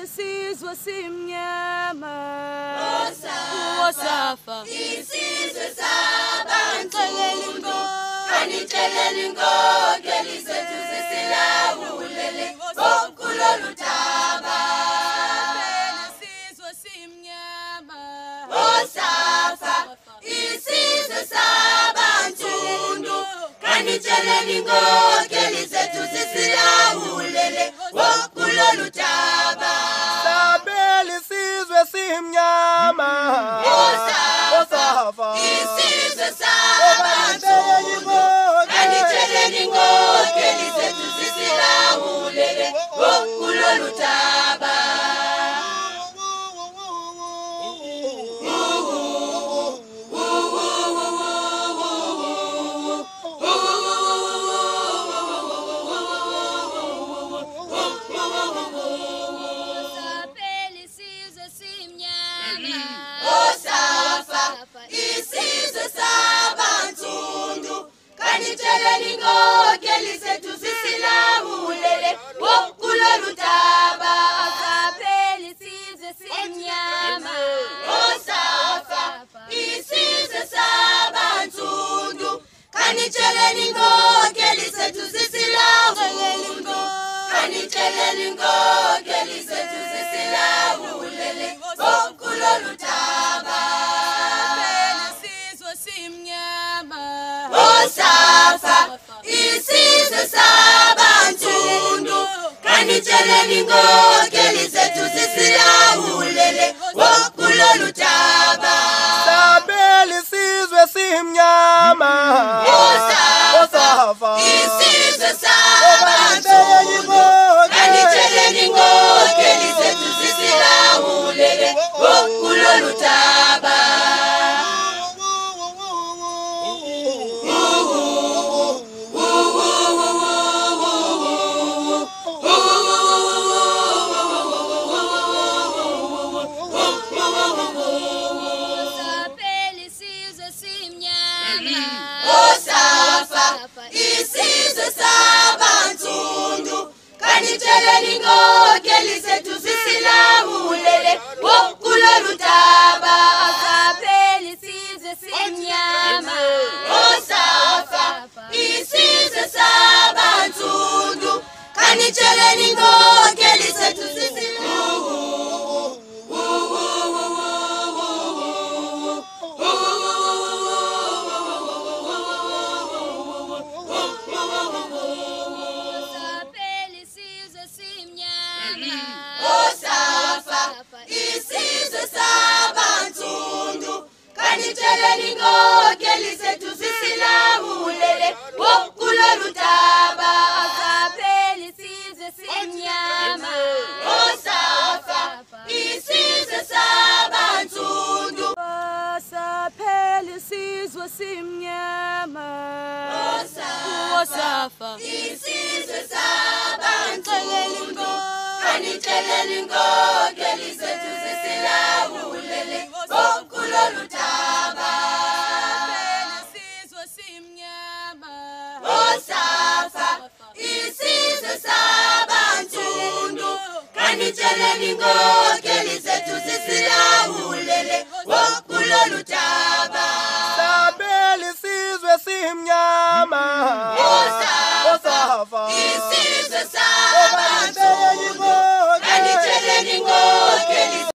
Isizwe simnyama osafa isizwe sabantu kanitsheleni inkokheli zethu zisilawulele kulolu daba. Isizwe simnyama osafa isizwe sabantu kanitsheleni inkokheli zethu zisilawulele kulolu daba. Isizwe simnyama osafa isizwe sabantu kanitsheleni inkokheli zethu zisilawulele kulolu daba. Osafa isizwe sabantu kanitsheleni inkokheli zethu zisilawulele kulolu daba. Asapheli isizwe simnyama osafa isizwe sabantu kanitsheleni inkokheli zethu zisilawulele kanitsheleni inkokheli zethu zisilawulele kulolu daba. Isizwe simnyama osafa isizwe sabantu kanitsheleni inkokheli zethu zisilawulele kulolu daba. Sabela isizwe simnyama osafa isizwe sabantu kanitsheleni inkokheli zethu zisilawulele kulolu daba. Asapheli isizwe simnyama osafa isizwe sabantu kanitsheleni inkokheli zethu zisilawulele kulolu daba. Asapheli isizwe simnyama osafa isizwe sabantu kanitsheleni inkokheli zethu Asapheli isizwe simnyama osafa isizwe sabantu kanitsheleni inkokheli zethu zisilawulele kulolu daba. Asapheli isizwe simnyama osafa isizwe sabantu asapheli isizwe simnyama osafa isizwe sabantu kanitsheleni inkokheli zethu zisilawulele kulolu daba. Isizwe simnyama osafa isizwe sabantu kanitsheleni inkokheli